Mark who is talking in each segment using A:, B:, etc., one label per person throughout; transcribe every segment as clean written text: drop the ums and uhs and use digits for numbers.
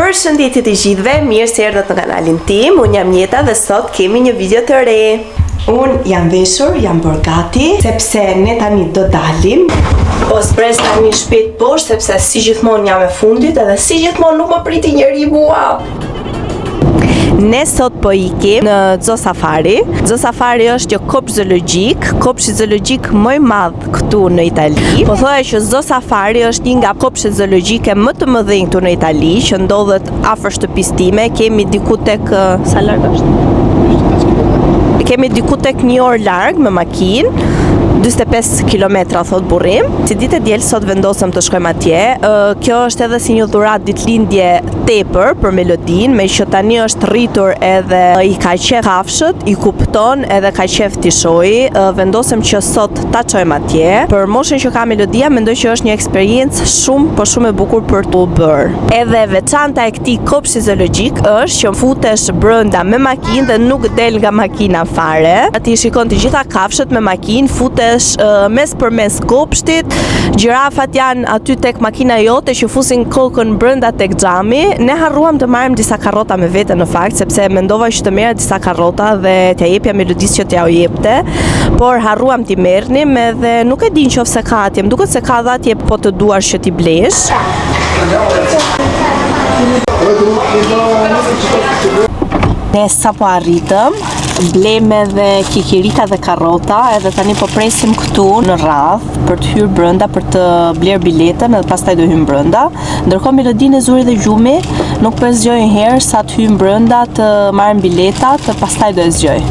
A: Përshëndetje të gjithëve, mirë se erdhët në kanalin tim. Unë jam Jeta dhe sot kemi një video të re. Unë jam veshur, jam bërë gati, sepse ne tani do dalim. Po zbres tani shpejt poshtë, sepse si gjithmonë jam e fundit edhe si gjithmonë nuk më priti njeri mua. Ne sot po ikim në Zoo Safari. Zoo Safari është një kopsht zoologjik, kopshti zoologjik më i madh këtu në Itali. Po thoja që Zoo Safari është një nga kopshtet zoologjike më të mëdhenj këtu në Itali, që ndodhet afër shtëpisë time. Kemi diku tek sa larg është? Kemi diku tek një orë larg me makinë. 45 kilometra thot burri im. Si ditë e diel sot vendosëm të shkojmë atje. Kjo është edhe si një dhuratë ditëlindje tepër për Melodinë, meqë tani është rritur edhe i ka qef kafshët, i kupton edhe ka qef t'i shohi. Vendosëm që sot ta çojmë atje. Për moshën që ka Melodia, mendoj që është një eksperiencë shumë, po shumë e bukur për t'u bërë. Edhe e veçanta e këtij kopshti zoologjik është që futesh brenda me makinë dhe nuk del nga makina fare. Ti shikon të gjitha kafshët me makinë, futesh mes për mes kopshtit, gjirafat janë aty tek makina jote që fusin kokën brenda tek xhami. Ne harruam të marrim disa karrota me vete në fakt, sepse mendova që të merrja disa karrota dhe t'ja jepja Melodisë që t'ja u jepte, por harruam t'i merrnim edhe nuk e di nëse ka atje. Më duket se ka dhe atje po të duash që t'i blesh. Ne sapo arritëm, blemë edhe kikirika dhe karrota, edhe tani po presim këtu në radhë për të hyrë brenda për të blerë biletën edhe pastaj do hyjmë brenda. Ndërkohë Melodinë e zuri dhe gjumi, nuk po e zgjoj një herë sa të hyjmë brenda të marrim biletat, pastaj do e zgjoj.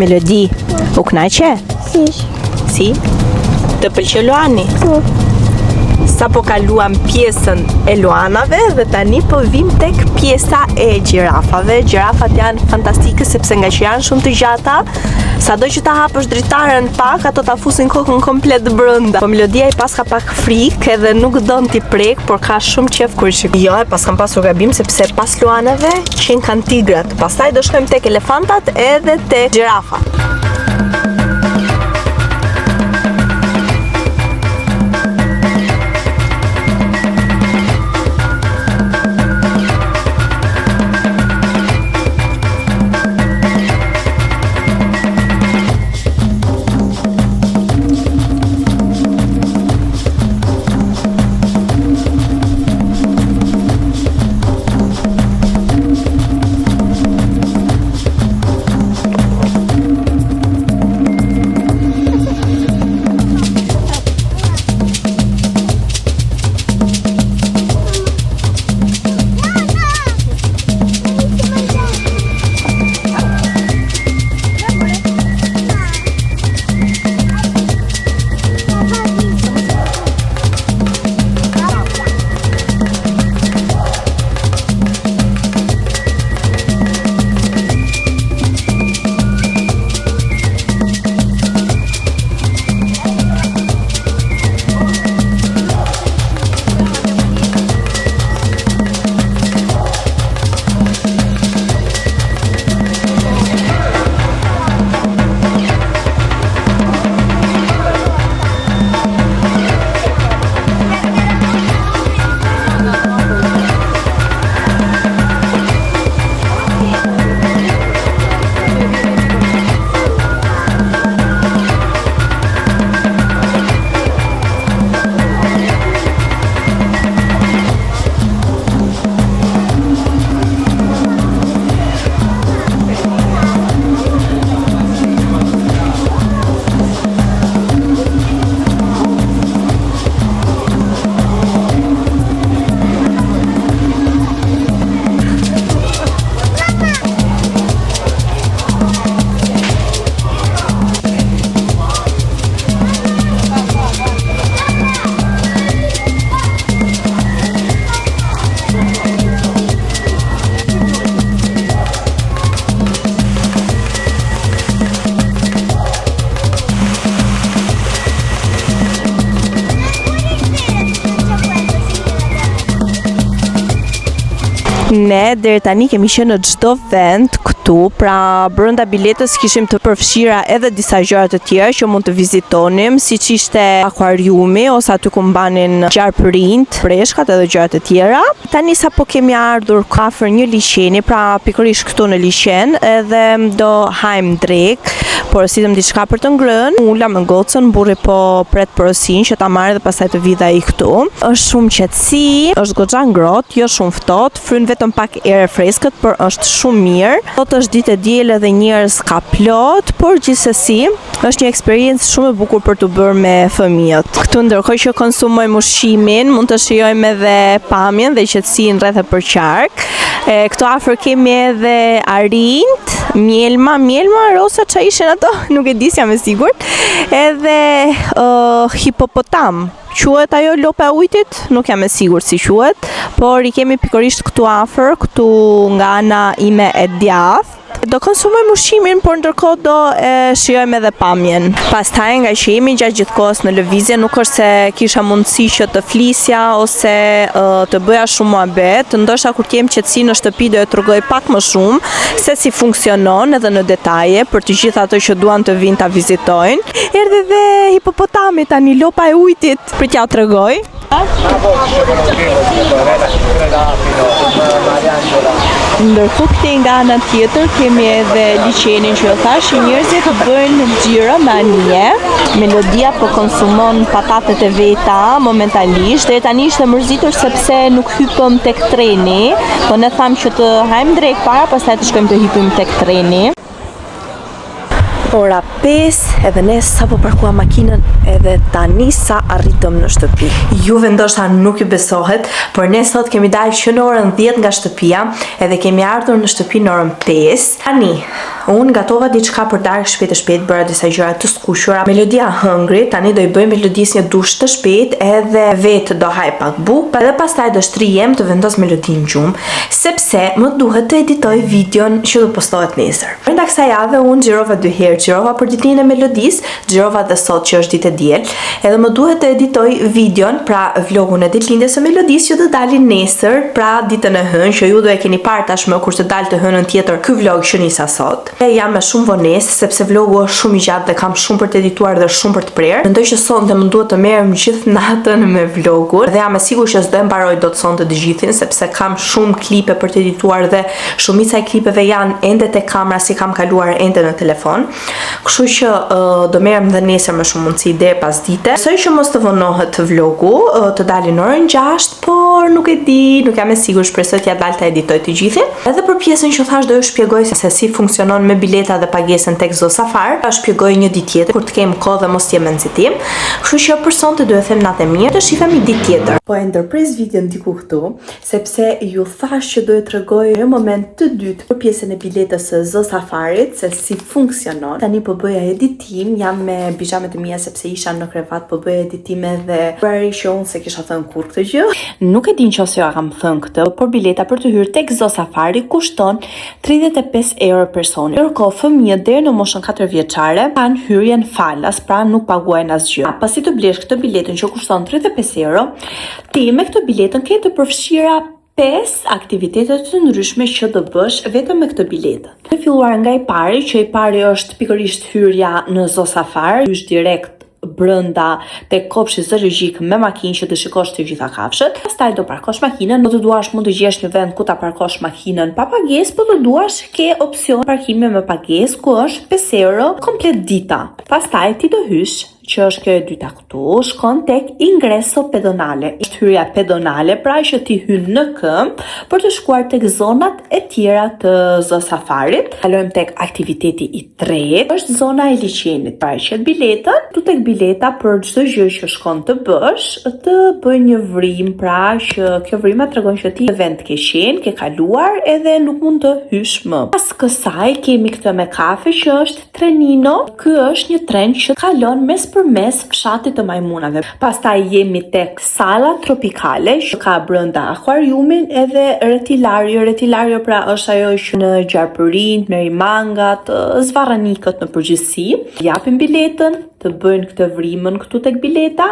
A: Melodi, u kënaqe?
B: Si.
A: Si? Të pëlqeu Luani?
B: Po.
A: Sapo kaluam pjesën e luanave dhe tani po vim tek pjesa e gjirafave. Gjirafat janë fantastike sepse nga që janë shumë të gjata, sado që ta hapësh dritaren pak, ato ta fusin kokën komplet brenda. Po Melodia i paska pak frikë edhe nuk don t'i prek, por ka shumë qef kur i shikon. Jo, e paskam pasur gabim sepse pas luanave qenkan tigrat. Pastaj do shkojmë tek elefantat edhe tek gjirafat. Ne deri tani kemi qenë në çdo vend këtu, pra brenda biletës kishim të përfshira edhe disa gjëra të tjera që mund të vizitonim, siç ishte akuariumi ose aty ku mbanin gjarpërinjtë, breshkat edhe gjëra të tjera. Tani sapo kemi ardhur afër një liqeni, pra pikërisht këtu në liqen, edhe do hajmë drekë, porositëm diçka për të ngrënë, u ula me gocën, burri po pret porosinë që ta marrë dhe pastaj të vijë dhe ai këtu. Është shumë qetësi, është goxha ngrohtë, jo shumë ftohtë, fryn vetëm pak erë e freskët, por është shumë mirë. Sot është ditë e diel edhe njerëz ka plot, por gjithsesi është një eksperiencë shumë e bukur për t'u bërë me fëmijët. Këtu ndërkohë që konsumojmë ushqimin, mund të shijojmë edhe pamjen dhe qetësinë rreth e përqark. E, këtu afër kemi edhe arinjtë, mjelma, mjelma, rosa, ça ishin ato? Nuk e di s'jam e sigurt. Edhe uh, hipopotam. Quhet ajo lopa e ujtit? Nuk jam e sigurt si quhet, por i kemi pikërisht këtu afër, këtu nga ana ime e djathtë. Do konsumojmë ushqimin, por ndërkohë do e shijojmë edhe pamjen. Pastaj nga që jemi gjatë gjithë kohës në lëvizje, nuk është se kisha mundësi që të flisja ose të bëja shumë muhabet, ndoshta kur të jem qetësi në shtëpi do e tregoj pak më shumë se si funksionon edhe në detaje për të gjithë ato që duan të vinë ta vizitojnë. Erdhi dhe hipopotami tani, lopa e ujtit, prit t'jua tregoj. Ndërkohë këtej nga ana tjetër kemi edhe liqenin që ju thashë që njerëzit bëjnë xhiro me anije. Melodia po konsumon patatet e veta momentalisht. Deri tani ishte mërzitur sepse nuk hypëm tek treni, po ne thamë që të hajmë drekë para, pastaj të shkojmë të hypim tek treni. Ora 5 edhe ne sapo parkuam makinën edhe tani sa arritëm në shtëpi. Juve ndoshta nuk ju besohet, por ne sot kemi dalë që në orën 10 nga shtëpia edhe kemi ardhur në shtëpi në orën 5. Tani, unë gatova diçka për darkë shpejt e shpejt, bëra disa gjëra të skuqura. Melodia hëngri, tani do i bëj Melodisë një dush të shpejt edhe vetë do haj pak bukë, edhe pastaj do shtrihem të vendos Melodinë në gjumë, sepse më duhet të editoj videon që do postohet nesër. Brenda kësaj jave unë xhirova dy herë, xhirova për ditëlindjen e Melodisë, xhirova dhe sot që është ditë e diel, edhe më duhet të editoj videon, pra vlogun e ditëlindjes së Melodisë që do dali nesër, pra ditën e hënë, që ju do e keni parë tashmë kur të dalë të hënën tjetër ky vlog që nisa sot. E jam me shumë vonesë sepse vlogu është shumë i gjatë dhe kam shumë për të edituar dhe shumë për të prerë. Mendoj që sonte më duhet të merrem gjithë natën me vlogun dhe jam e sigurt që s'do e mbaroj dot sonte të gjithin sepse kam shumë klipe për të edituar dhe Shumica e klipeve janë ende tek kamera s'i kam kaluar ende në telefon. Kështu që uh, do merrem dhe nesër me shumë mundësi deri pasdite. Besoj që mos të vonohet vlogu, uh, të dali në orën 6, por nuk e di, nuk jam e sigurt, shpresoj t'ja dal ta editoj të gjithin. Edhe për pjesën që thash do ju shpjegoj se si funksionon me bileta dhe pagesën tek Zoo Safari, ta shpjegoj një ditë tjetër kur të kem kohë dhe mos të jem me nxitim. Kështu që për sonte do ju them natë e mirë, të shihemi ditë tjetër. Po e ndërpres videon diku këtu, sepse ju thash që do ju tregoj një moment të dytë për pjesën e biletës së Zoo Safarit se si funksionon. Tani po bëja editim, jam me pizhamet e mia sepse isha në krevat, po bëja editim edhe bëri që unë s'e kisha thënë kurrë këtë gjë. Nuk e di nëse jua kam thënë këtë, por bileta për të hyrë tek Zoo Safari kushton 35 euro personi. Ndërkohë fëmijët deri në moshën 4 vjeçare kanë hyrjen falas, pra nuk paguajnë asgjë. Pasi të blesh këtë biletën që kushton 35 euro, Ti me këtë biletën ke të përfshira 5 aktivitete të ndryshme që do bësh vetëm me këtë biletë. Duke filluar nga i pari, që i pari është pikërisht hyrja në Zoo Safari, hysh direkt brenda tek kopshti zoologjik me makinë që të shikosh të gjitha kafshët. Pastaj do parkosh makinën, po të duash mund të gjesh një vend ku ta parkosh makinën pa pagesë, po të duash ke opsion parkimi me pagesë ku është 5 euro komplet dita. Pastaj ti do hysh që është kjo e dyta këtu, shkon tek ingreso pedonale. Është hyrja pedonale, pra që ti hyn në këmbë për të shkuar tek zonat e tjera të Zoo Safarit. Kalojmë tek aktiviteti i tretë, është zona e liqenit. Pra qet biletën, tu tek bileta për çdo gjë që shkon të bësh, të bën një vrimë, pra që kjo vrima tregon që ti në vend ke qenë, ke kaluar edhe nuk mund të hysh më. Pas kësaj kemi këtë me kafe që është Trenino, ky është një tren që kalon mes për mes fshatit të majmunave. Pastaj jemi tek sala tropikale që ka brenda akuariumin edhe retilario. Retilario pra është ajo që në gjarpërinjtë, merimangat, zvarranikët në përgjithësi. Japim biletën. Të bëjnë këtë vrimën këtu tek bileta,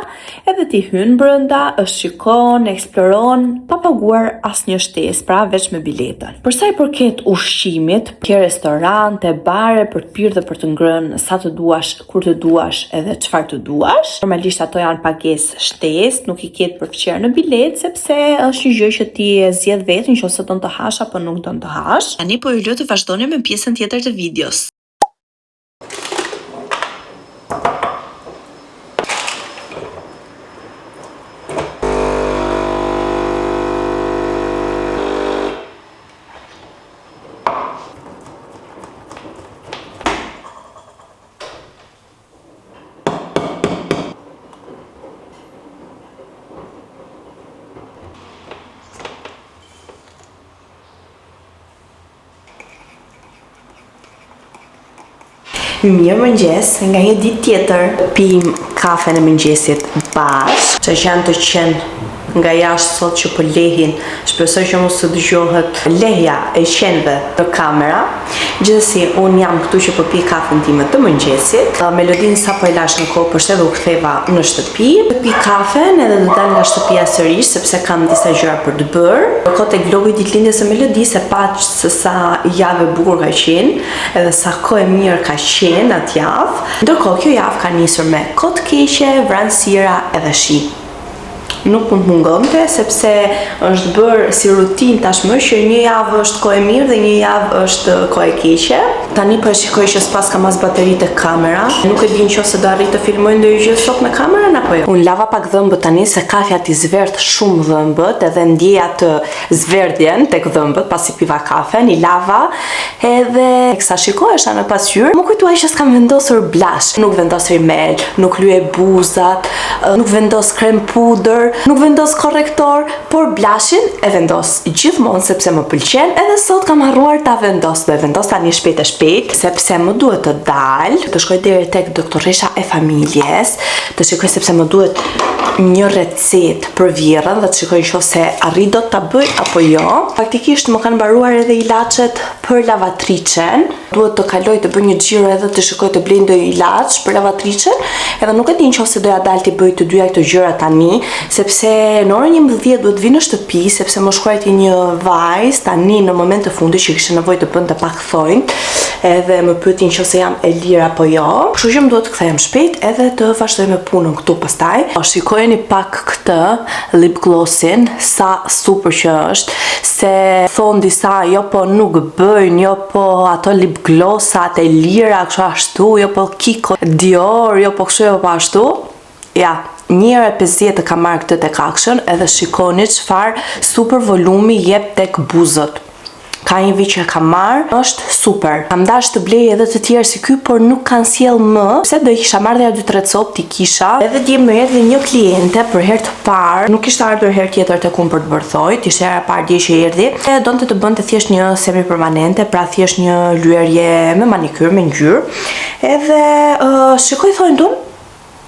A: edhe ti hyn brenda, e shikon, eksploron, pa paguar asnjë shtesë, pra veç me biletën. Për sa i përket ushqimit, ke restorante, bare për të pirë dhe për të ngrënë sa të duash, kur të duash edhe çfarë të duash. Normalisht ato janë pagesë shtesë, nuk i ke të përfshirë në biletë sepse është një gjë që ti e zgjedh vetë nëse don të hash apo nuk don të hash. Tani po ju lë të vazhdoni me pjesën tjetër të videos. Mirëmëngjes, nga një ditë tjetër Pim kafen e mëngjesit bashkë Që janë të qenë nga jashtë sot që po lehin Shpresoj që mos të dëgjohet lehja e qenve në kamera Gjithsesi, unë jam këtu që po pi kafen time të mëngjesit. Melodinë sapo e lashë në kopësht edhe u ktheva në shtëpi. Pi kafen edhe do dal nga shtëpia sërish sepse kam disa gjëra për të bërë. Ndërkohë tek vlogu i ditëlindjes së Melodisë e patë se sa javë e bukur ka qenë, edhe sa kohë e mirë ka qenë atë javë. Ndërkohë kjo javë ka nisur me kohë të keqe, vranësira edhe shi. Nuk mund të mungonte sepse është bërë si rutinë tashmë që një javë është kohë e mirë dhe një javë është kohë e keqe. Tani po e shikoj që s'paskam as bateri te kamera. Nuk e di nëse do arrij të filmoj ndonjë gjë sot me kamerën apo jo. Unë lava pak dhëmbët tani se kafja t'i zverdh shumë dhëmbët edhe ndjej atë zverdhjen tek dhëmbët pasi piva kafen, i lava edhe teksa shikohesha në pasqyrë, m'u kujtua që s'kam vendosur blush. Nuk vendos rimel, nuk lyej buzat, nuk vendos krem pudër, nuk vendos korrektor, por blushin e vendos gjithmonë sepse më pëlqen, edhe sot kam harruar ta vendos. Do e vendos tani shpejt e shpejt, sepse më duhet të dal, të shkoj deri tek doktoresha e familjes, të shikoj sepse më duhet një recetë për vjehrrën dhe të shikoj nëse arrij dot ta bëj apo jo. Faktikisht më kanë mbaruar edhe ilaçet për lavatriçen. Duhet të kaloj të bëj një xhiro edhe të shikoj të blej ndonjë ilaç për lavatriçen, edhe nuk e di nëse do ja dal t'i bëj të dyja këto gjëra tani, sepse në orën 11 duhet të vi në shtëpi sepse më shkruajti një vajzë tani në moment të fundit që kishte nevojë të bënte pak thonjtë edhe më pyeti nëse jam e lirë apo jo. Kështu që më duhet të kthehem shpejt edhe të vazhdoj me punën këtu pastaj. O, shikojeni pak këtë lip glossin, sa super që është, se thon disa jo po nuk bëjnë, jo po ato lip glossat e lira kështu ashtu, jo po Kiko Dior, jo po kështu jo po ashtu. Ja, 1,50 e kam marrë këtë tek Action edhe shikoni çfarë super volumi jep tek buzët. Ka një vit që e kam marrë, është super. Kam dash të blej edhe të tjerë si ky, por nuk kanë sjell më. Pse do i kisha marrë dhe ja 2-3 copë t'i kisha. Edhe dje më erdhi një kliente për herë të parë, nuk kishte ardhur herë tjetër tek unë për të bërë thonjtë, ishte hera e parë dje që erdhi. E donte të bënte thjesht një semi permanente, pra thjesht një lyerje me manikyr, me ngjyrë. Edhe uh, shikoj thonjtë unë,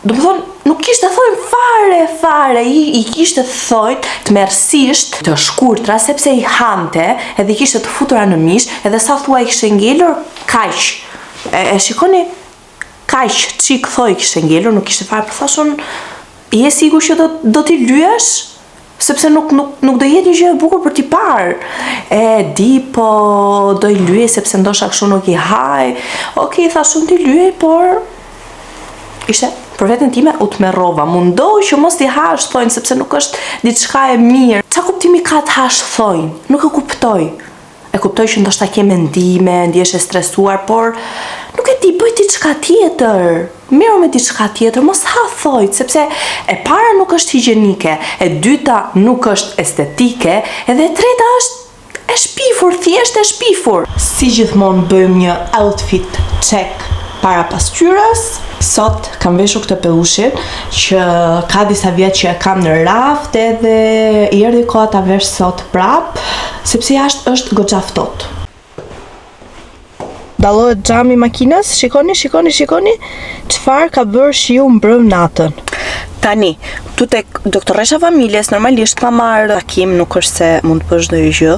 A: Domethënë, nuk kishte thonj fare, fare, i, i kishte thonjtë tmerrësisht të shkurtra, sepse i hante, edhe i kishte të futura në mish, edhe sa thua i kishte ngelur, kaq. E, e shikoni, kaq, çik thoj kishte ngelur, nuk kishte fare, po thash unë, je sigur që do, do t'i lyesh? Sepse nuk, nuk, nuk do jetë një gjë e bukur për t'i parë. E di, po do i lyej sepse ndoshta kështu nuk i haj. Okej, thash unë t'i lyej, por ishte për veten time u tmerrova. Mundohu që mos t'i hash thonjtë sepse nuk është diçka e mirë. Ça kuptimi ka të hash thonj? Nuk e kuptoj. E kuptoj që ndoshta ke mendime, ndihesh e stresuar, por nuk e di, bëj diçka tjetër. Merru me diçka tjetër, mos ha thonjtë, sepse e para nuk është higjienike, e dyta nuk është estetike, edhe e treta është e shpifur, thjesht e shpifur. Si gjithmonë bëjmë një outfit check para pasqyrës. Sot kam veshur këtë peushin që ka disa vjet që e kam në raft edhe i erdhi koha ta vesh sot prap, sepse jashtë është goxha ftohtë. Dallohet xhami i makinës, shikoni, shikoni, shikoni çfarë ka bërë shiu mbrëm natën. Tani, këtu tek doktoresha familjes normalisht pa marrë takim nuk është se mund të bësh ndonjë gjë,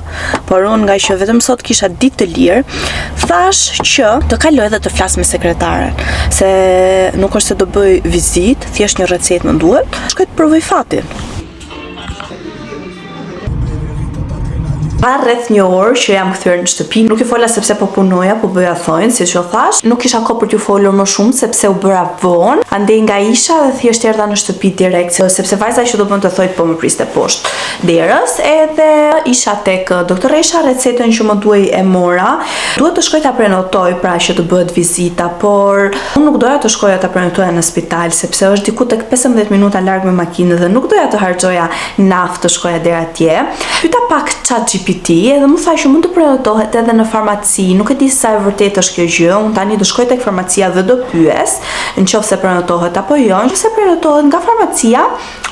A: por unë nga që vetëm sot kisha ditë të lirë, thashë që të kaloj dhe të flas me sekretaren, se nuk është se do bëj vizitë, thjesht një recetë më duhet, shkoj të provoj fatin. Ka rreth një orë që jam kthyer në shtëpi, nuk ju fola sepse po punoja, po bëja thonjtë, siç ju thashë. Nuk kisha kohë për t'ju folur më shumë sepse u bëra vonë. Andej nga isha dhe thjesht erdha në shtëpi direkt, sepse vajza që do bënte thonjtë po më priste poshtë derës, edhe isha tek doktoresha, recetën që më duhej e mora. Duhet të shkoj ta prenotoj pra që të bëhet vizita, por unë nuk doja të shkoja ta prenotoja në spital sepse është diku tek 15 minuta larg me makinë dhe nuk doja të harxhoja naftë të shkoja deri atje. Pyeta pak ChatGPT edhe më tha që mund të prenotohet edhe në farmaci. Nuk e di sa e vërtetë është kjo gjë. Unë tani do shkoj tek farmacia dhe do pyes në qoftë se prenotohet apo jo. Nëse prenotohet nga farmacia,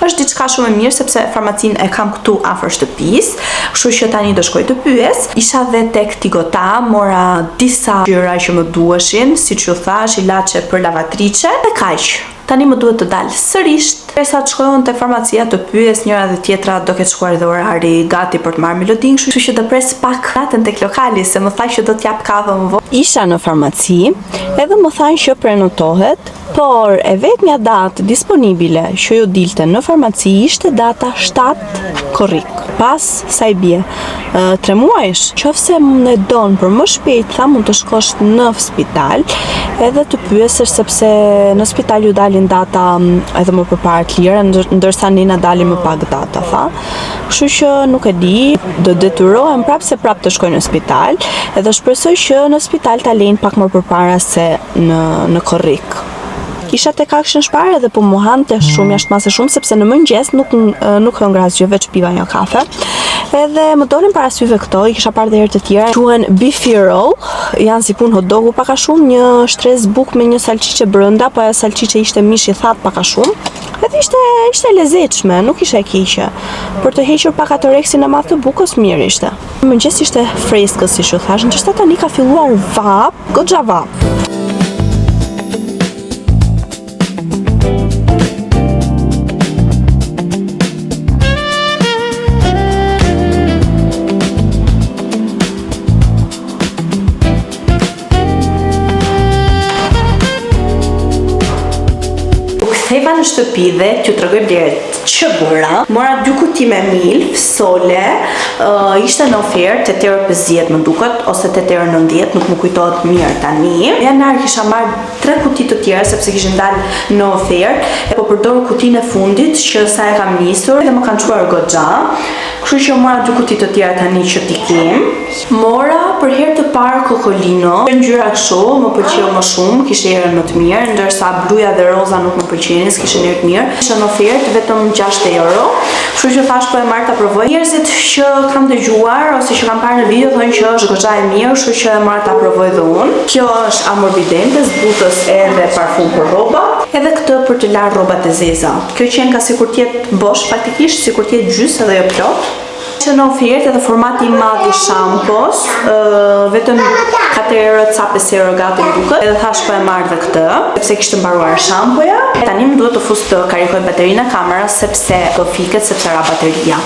A: është diçka shumë e mirë sepse farmacinë e kam këtu afër shtëpisë, kështu që tani do shkoj të pyes. Isha dhe tek Tigota, mora disa gjëra që më duheshin, siç ju thashë, ilaçe për lavatriçe dhe kaq. Tani më duhet të dal sërish, derisa të shkoj unë te farmacia të pyes njëra dhe tjetra do ketë shkuar dhe orari gati për të marrë melodinë, kështu që do pres pak natën tek lokali se më tha që do të jap kafe më vonë. Isha në farmaci, edhe më thanë që prenotohet, por e vetmja datë disponibile që ju dilte në farmaci ishte data 7 korrik. Pas sa i bie, 3 muajsh. Qofse e don për më shpejt, tha mund të shkosh në spital edhe të pyesësh sepse në spital ju dalin data edhe më përpara të lira, ndërsa ne na dalin më pak data, tha. Kështu që nuk e di, do detyrohem prapë se prapë të shkoj në spital, edhe shpresoj që në spital ta lejnë pak më përpara se në në korrik. Isha tek Action Spar edhe po më hante shumë jashtë mase shumë sepse në mëngjes nuk nuk hëngra asgjë veç piva një kafe. Edhe më dolën para syve këto, i kisha parë dhe herë të tjera. Quhen beefy roll, janë si punë hot dogu pak a shumë, një shtresë bukë me një salçiçe brenda, po ajo salçiçe ishte mish i thatë pak a shumë. Edhe ishte ishte e lezetshme, nuk ishte e keqe. Për të hequr pak atë oreksin e madh të bukës, mirë ishte. Në mëngjes ishte freskët, siç ju thashë, ndërsa tani ka filluar vapë, goxha vapë. U ktheva në shtëpi dhe t'ju tregoj blerjet që bëra. Mora dy kuti me milf, sole, uh, ishte në ofertë 8,50 më duket ose 8,90, nuk më kujtohet mirë tani. Në janar kisha marrë tre kuti të tjera sepse kishin dalë në ofertë. E po përdor kutinë e fundit që sa e kam nisur dhe më kanë çuar goxha. Kështu që mora dy kuti të tjera tani që t'i kem. Mora për herë të parë kokolino, ngjyra kështu, më pëlqeu më shumë, kishte erën më të mirë, ndërsa bluja dhe roza nuk më pëlqenin, s'kishin erë të mirë. Ishte në ofertë vetëm 6 euro, kështu që thashë po e marr ta provoj. Njerëzit që kam dëgjuar ose që kam parë në video thonë që është goxha e mirë, kështu që e mora ta provoj dhe unë. Kjo është amorbidente, zbutës edhe parfum për rroba, edhe këtë për të larë rrobat e zeza. Kjo qenka sikur të jetë bosh, faktikisht sikur të jetë gjysë edhe jo plot. Që në ofertë edhe formati i madh i shampos, vetëm 4 euro ca 5 euro gati më duket. Edhe thashë po e marr dhe këtë, sepse kishte mbaruar shampoja. Tani më duhet të fus të karikoj baterinë e kamerës sepse do fiket sepse ra bateria.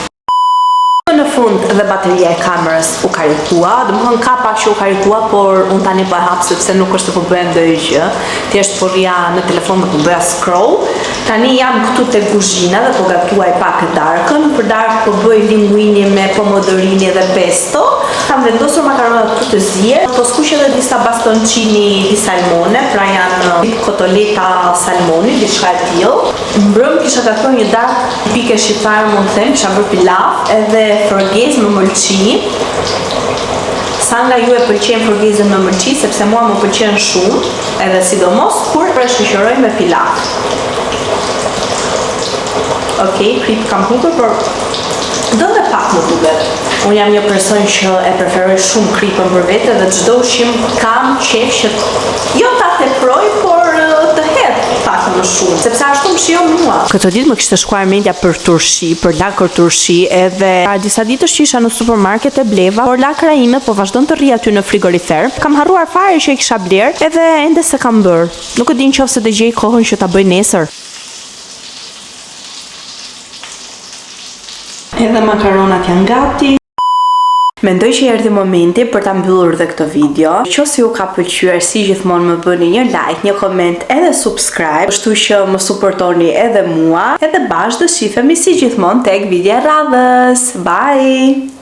A: Në fund dhe bateria e kamerës u karikua, domethënë ka pak që u karikua, por unë tani po e hap sepse nuk është se po bëja ndonjë gjë. Thjesht po rrija në telefon dhe po bëja scroll. Tani jam këtu te kuzhina dhe po gatuaj pak darkën. Për darkë po bëj linguini me pomodorini dhe pesto. Kam vendosur makaronat këtu të zier. Po skuq edhe disa bastoncini di salmone, pra janë tip kotoleta salmoni, diçka e tillë. Mbrëm kisha gatuar një darkë tipike shqiptare, mund të them, kisha bërë pilaf edhe fërgezë me mëlçi. Sa nga ju e pëlqen fërgezën me mëlçi, sepse mua më pëlqen shumë. Edhe sidomos kur e shoqëroj me pilaf. Okej, kripë kam hutur, por do dhe pak më duket. Unë jam një person që e preferoj shumë kripën për vete dhe çdo ushqim kam qejf që jo ta teproj, por të hedh pak më shumë, sepse ashtu më shijon mua. Këto ditë më kishte shkuar mendja për turshi, për lakër turshi, edhe para disa ditësh që isha në supermarket e bleva, por lakra ime po vazhdon të rri aty në frigorifer. Kam harruar fare që e kisha blerë, edhe ende s'e kam bërë. Nuk e di në qoftë se do gjej kohën që ta bëj nesër. Edhe makaronat janë gati. Mendoj që erdhi momenti për ta mbyllur dhe këtë video. Nëse ju ka pëlqyer, si gjithmonë më bëni një like, një koment edhe subscribe, kështu që më suportoni edhe mua, edhe bashkë do shihemi si gjithmonë tek video e radhës. Bye!